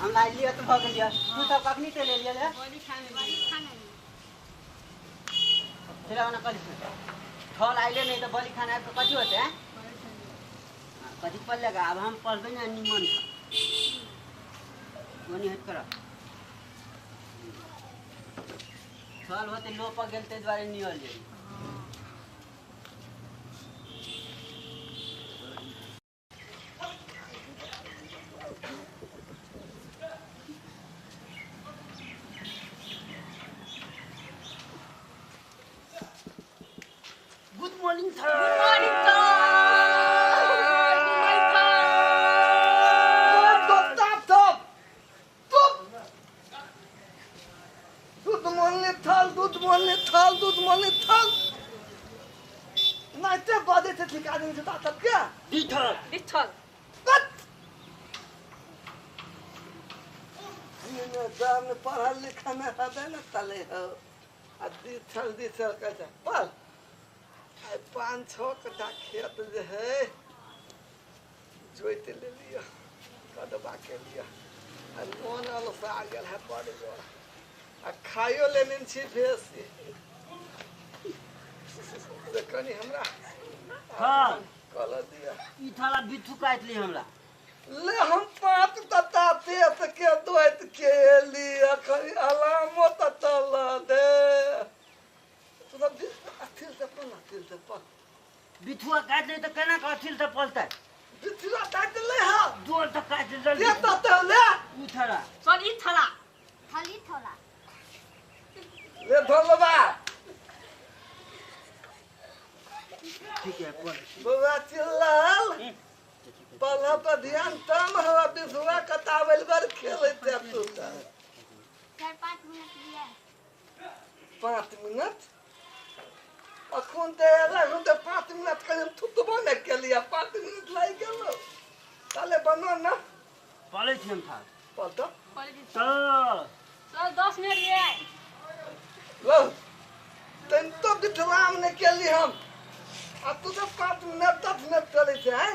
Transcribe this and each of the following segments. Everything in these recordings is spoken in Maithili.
हम आइलियो त भ गेलियो तू सब कखनी चलि एलियो रे बड़ी खाने बड़ी खाने चला ना कल थल आइले नहीं तो बलि खाना आबि के कथी होते हैं कथी पड़लेगा अब हम पढ़बे ना निमन ओनी हट कर थल होते लो पर गेल ते द्वारे नियल जाई good morning sir good morning sir दूध मोलने थाल दूध मोलने थाल नाइते बाजे थे ठीक आदमी से तब क्या दिथल दिथल बत ये दाम पढ़ल लिखल में हबे न तले हो आ दिथल दिथल कैसे पढ़ आ 5-6 कट्ठा खेत जे है जोइत ले लिया कटवा के लिया आ लोन अलसा आ गेल है बड़ जोर आ खाइयो लेने छी भेसी से कनी हमरा हां कल दिया ई थाला बिथु काट ली हमरा ले हम पात तता तेत के दोइत के लिया खरी अलामो ततल दे तू सब अथिल से पल अथिल से पल बिथुआ काट ले त केना के अथिल से पलतै बिथुआ काट ले हां जोर त काट जल्दी के तते ले ई थाला सर ई थाला थली थोला ले धोलबा ठीक है पल बउआ चिल्लाल पलह पर ध्यान तम हवा बिसुआ कतावल बर खेलैत तू सर 5 मिनट दिया 5 मिनट अखन ते एला हम ते 5 मिनट कहीं थुतबो ने केलिया 5 मिनट लागि गेलो ताले बनो ना पलै छी हम था पल तो सर सर 10 मिनट दिया लो तन तो विश्राम ने केली हम आ तू तो 5 मिनट 10 मिनट चलै छै हैं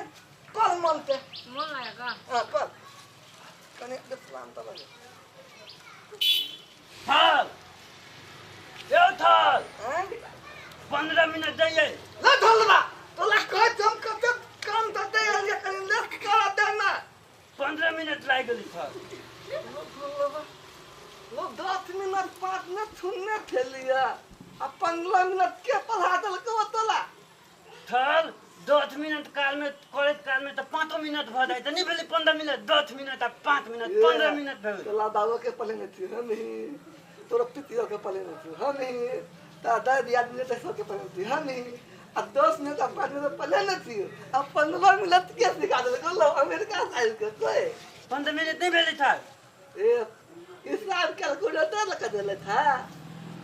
पल मनते मन लागेगा हां पल कने विश्राम त लगे थाल यो थाल हैं 15 मिनट जाइए ले धोलबा तोला कहै हम कते काम त दे आलिया कनी लेट कर दे ना 15 मिनट लागि गेली थाल लो 10 मिनट 5 मिनट सुनने ठेलिया आ 15 मिनट के पढ़ा देलको तोला थाल 10 मिनट काल में करैत काल में त 5 मिनट भ जाय त नहीं भेलै 15 मिनट 10 मिनट आ 5 मिनट 15 मिनट भेल तोला बाबा के पढ़े थी हम ही तोरा पितिया के पढ़े थी हम ही दादा आदमी के के पढ़े थी हम ही आ 10 मिनट आ 5 मिनट पढ़े न थी आ 15 मिनट के सिखा देलको लो अमेरिका से आइल के कोई 15 मिनट नहीं भेलै थाल ए हिसाब कैलकुलेटर लगा देले था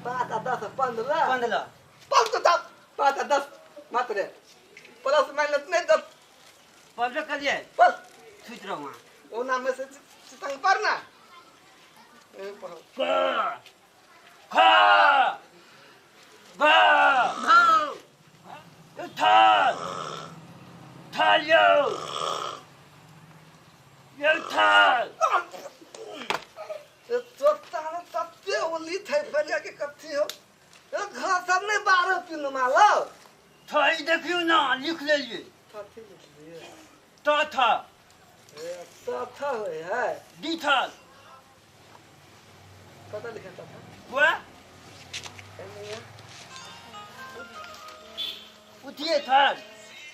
5 आ 10 15 15 पाँच तो 10 5 आ 10 मात्र प्लस माइनस नहीं 10 पढ़बे करिए बस छुट रहो वहाँ ओ नाम में से चितंग पर ना ए पढ़ो क ख ग थाल थाल यो यो थाल चोता ने तते ओली थे फैलिया के कथी हो ए घर सब नहीं 12 पिन मालो थई देखियो ना लिख लेलिए कथी लिखलिए त थ ए त थ होय है दी थाल कत लिखा त थ बुआ एने उठिए थाल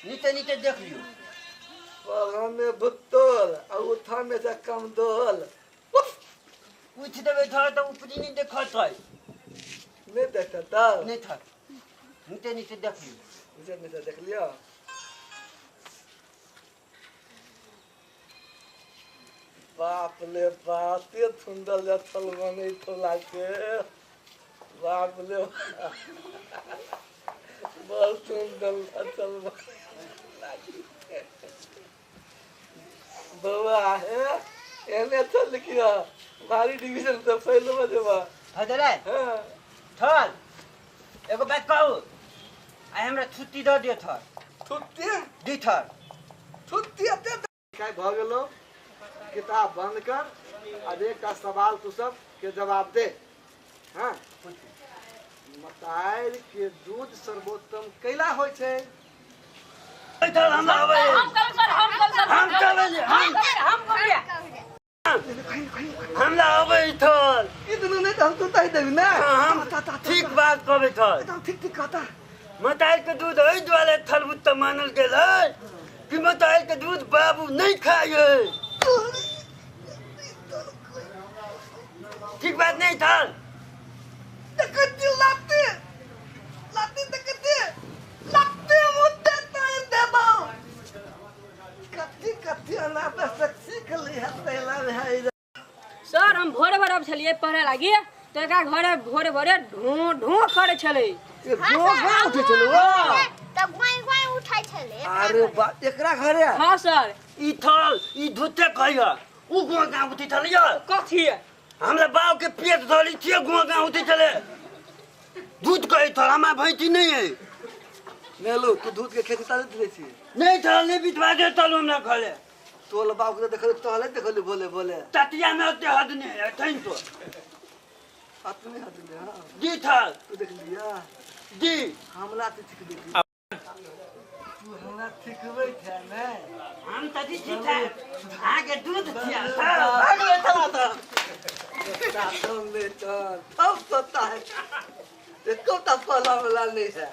नीचे नीचे देख लियो पढ़ में भुतोल आ उठा में से कमदोल उठ देबै थर त ऊपरी नहीं देखत है नहीं देखता नहीं था नीचे नीचे देख लियो नीचे नीचे देख लियो बाप ले बाप ते सुंदर जथल बनै तो लागे बाप ले बहुत सुंदर जथल बनै बउआ हे एने चल लिखियो भारी डिवीजन से पहले बजेबा हजरे हां थल एगो बात कहू आइ हमरा छुट्टी दऽ दियौ थर छुट्टी दी थर छुट्टी एते काय भ गेलो किताब बंद कर आ एकटा सवाल तू सब के जवाब दे। हाँ, मतार के दूध सर्वोत्तम कैला होइ छै? थल हमरा आबै हम करब सर, हम करब सर। हम करबै, हम। हम करबै। हमरा आबै थल। ई दुनू नहि तऽ हम तू तहि देबी ने। हम ठीक बात कहबै थल। एकदम ठीक ठीक कहता। मतार के दूध एहि दुआरे थलबुत्त मानल गेल है कि मतार के दूध बाबू नहीं खाइ है। ठीक बात नहीं थल। देखते लाते लाते देखते लाते मुद्दे तोड़ देबो। कथी कथी अना बस सीख ली है पहला है। सर हम भोरे भोरे अब छलिए पढ़े लागी तो एकरा घरे भोरे भोरे ढू ढू करे छलै। ये गो गो उठे छलो। तऽ ग्वाइ ग्वाइ उठै छलै। अरे बा एकरा घरे। हाँ सर। ई थल ई धुते कहिया उ गुआ गाँव उठै छलै। कथी? हमरा बाप के पेट धरी छियै गुआ गाँव उठै छलै। दूध कहै थल हमरा भैंसी नहीं है। नेलू तू दूध के खेती ताले दै छी? नहीं थल नहीं बितवा दे तल हमरा घरे। तोल बाप के देखल तहले देखल बोले बोले। तटिया में ओते हद नहीं है थैन तो। अपने हद में। हाँ जी थल तू देख लिया। जी हमला तो ठीक देखी। तू हमरा सिखबै छै ने। हम त जी ठीक है आगे दूध थिया भाग ले चला था। चल अब सोता है। देखो तो पला वाला नहीं है।